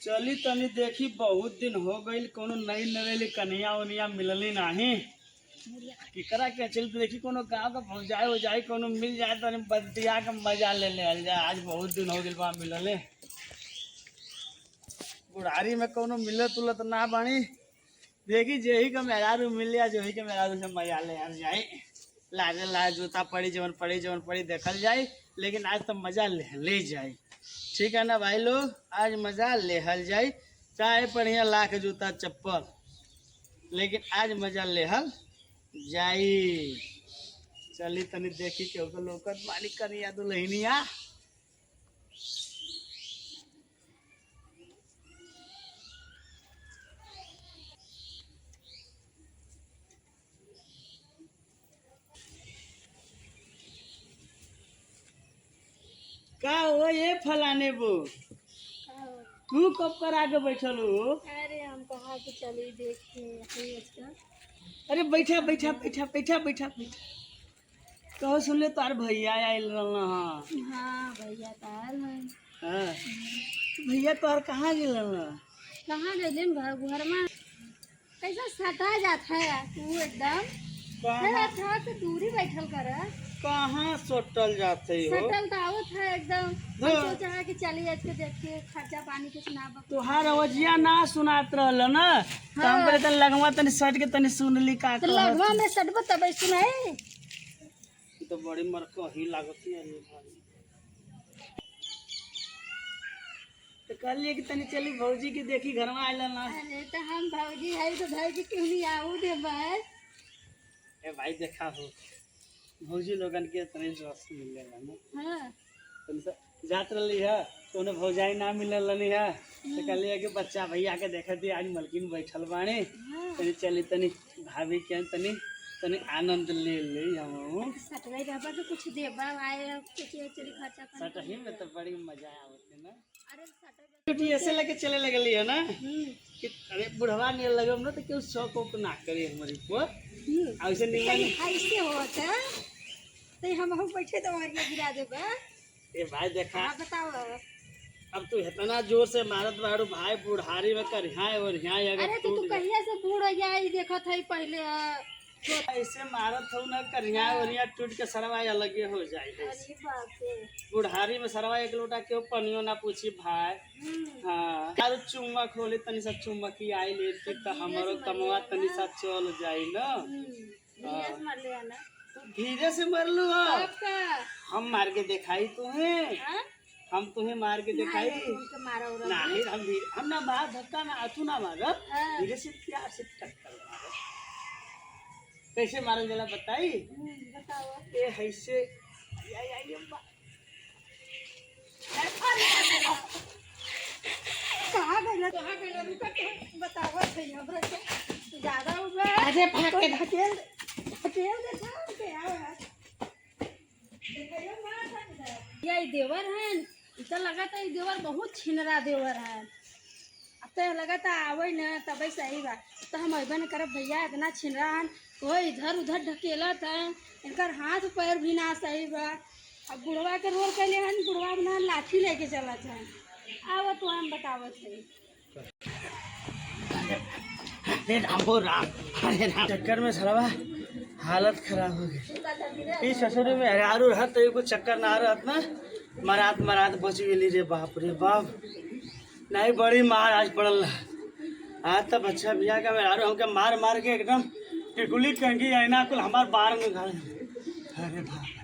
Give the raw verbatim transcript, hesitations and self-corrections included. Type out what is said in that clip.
चली तनी देखी, बहुत दिन हो गइल, कोनो नई नवेली कनिया उनिया मिलली नाही। केकरा के चली देखी, कोनो गाँव का भौजाई उजाई कोनो मिल जाए, तनी बतिया के मजा ले लेहल जाए। आज बहुत दिन हो गइल बा मिलले। बुढ़ारी में कोनो मिलत उलत ना बानी। देखी, जेही का मेहरारू मिल जाए, जोही के मेहरारू से मजा लेहल जाए। लाजे लाज जूता पड़ी, जवन पड़ी, जवन पड़ी, देखल जाए, लेकिन आज तो मजा लेहल जाए। ठीक है ना भाई लोग, आज मजा लेहल जाए, चाहे बढ़िया लाख जूता चप्पल, लेकिन आज मजा लेहल जाए। चली तनी देखी, केहू के लौकत बानी कनिया दुल्हनिया। का हो ये फलाने बो, तू कब कर आके बैठल हो? अरे, हम कहा कि चली देखी, यही आजकल। अरे, बैठा, बैठा, बैठा, बैठा, बैठा, बैठा। कहो, सुन ले, तोहार भैया आइल रहल ह। हाँ, भैया तो आइल हैं। हाँ। भैया तोहार कहाँ गेल रहल ह? कहाँ गइले घर, घर में? कैसा सटा जात है तू एकदम। कहाँ? अरे, थोड़ा सा दूरी बैठल कर। कहाँ सटल जात है हो? सटल तो आवत है एकदम। हम हाँ। सोचा है कि चलिए आज के देख के खर्चा पानी कुछ ना बक- तोहार आवाजिया ना सुनात रहल ना, तो हम हाँ। कहले, "तनी लगवा तनी सट के तनी सुन ली का तो कहत लगवा है।" में सटबो तब सुनाई। ई तो बड़ी मरकही लागत है रे भाई। तो कहलिए कि तनी चली भौजी के देखी, घरवा आइल ना। अरे तो हम भौजी है तो भौजी क्यों नहीं आऊ दे भाई? ए भाई देखा हो, भौजी लोगन के तनी जोश मिल गया ना। हाँ। तनी सा जात रहली है, कोनो भौजाई ना मिलल रहनी है, तो हम्म। कहलिए कि बच्चा भैया के देखे थी, आज मलकिन बैठल बानी, हाँ। तनी चली तनी भाभी के तनी, तनी आनंद ले ले हम। सटवाई रहबा तो कुछ देबा, आए कुछ चली खर्चा पानी सटही में तो बड़ी मजा आवत है ना। अरे सटवाई बेटी ऐसे लेके चले लगली है ना हम्म। कि अरे बुढ़वा नियर लगम ना तो क्यों शौक वौक ना करे हमारी को। हम्म। ऐसे निमन ऐसे होता तो हम हम बैठे तो और ये गिरा देबा। ए भाई देखा, हाँ, बताओ। अब तू इतना जोर से मारत बाड़ू भाई, बुढ़ारी में करिहा और यहाँ अगर अरे तो तू टूट गया। कहिया से बूढ़ हो गया, ई देखत है पहले, हाँ। ऐसे मारत हो ना, करिहा हाँ। और यहाँ टूट के सरवा अलगे हो जाए। अरे बाप रे। बुढ़ारी में सरवा एक लोटा केहू पनियो ना पूछी भाई। हम्म। हाँ। यार चुम्मा खोले तनी सा चुम्मा की आई ले तो भीतर से हमारो मर कमवा गया तनी ना। सा चल जाई ना। हम्म। धीरे से मार लिया ना। तू धीरे से मार लू हो। तब का? हम मार के दिखाई तुम्हें। हाँ? हम तुम्हें मार के ना, दिखाई। ये उनके मारा उरा नहीं, हम धीरे, हम ना मार धक्का ना, तू ना मार। हाँ। धीरे से प्यार से टक्कर मारो। कैसे मारल जाला बताई? हम्म, बताओ। ए, ऐसे। या, या, ये बा- कहाँ गइला, कहाँ गइला? रुका, के बतावा थे, हमरा के ज्यादा हो गया। अरे, भाग के ढकेल, ढकेल दे, भाग के आवा। ये देवर हैं, इतना लगा था, ये देवर बहुत छिनरा देवर हैं। अब तो लगा था आवे न, तबे सही बा। तो हम अइबे न करब भैया, इतना छिनरा हन, कोई इधर उधर ढकेलत हैं, इनकर हाथ पैर भी ना सही बा। अब बुढ़वा के रोल कैले हन, बुढ़वा अपना लाठी लेके चलत हैं। आवा तो हम बतावत है। अरे राम हो राम, अरे राम। चक्कर में सरवा हालत खराब हो गई। ई ससुर में मेहरारू रहत तो एको चक्कर ना रहत ना, मरात मरात बच गेली रे बाप रे बाप। नहीं, बड़ी मार आज पड़ल रहा। आज तो बच्चा बिया का मेहरारू हमके मार मार के एकदम टिकुली कंघी ऐना कुल हमार बार में घाल। अरे बाप।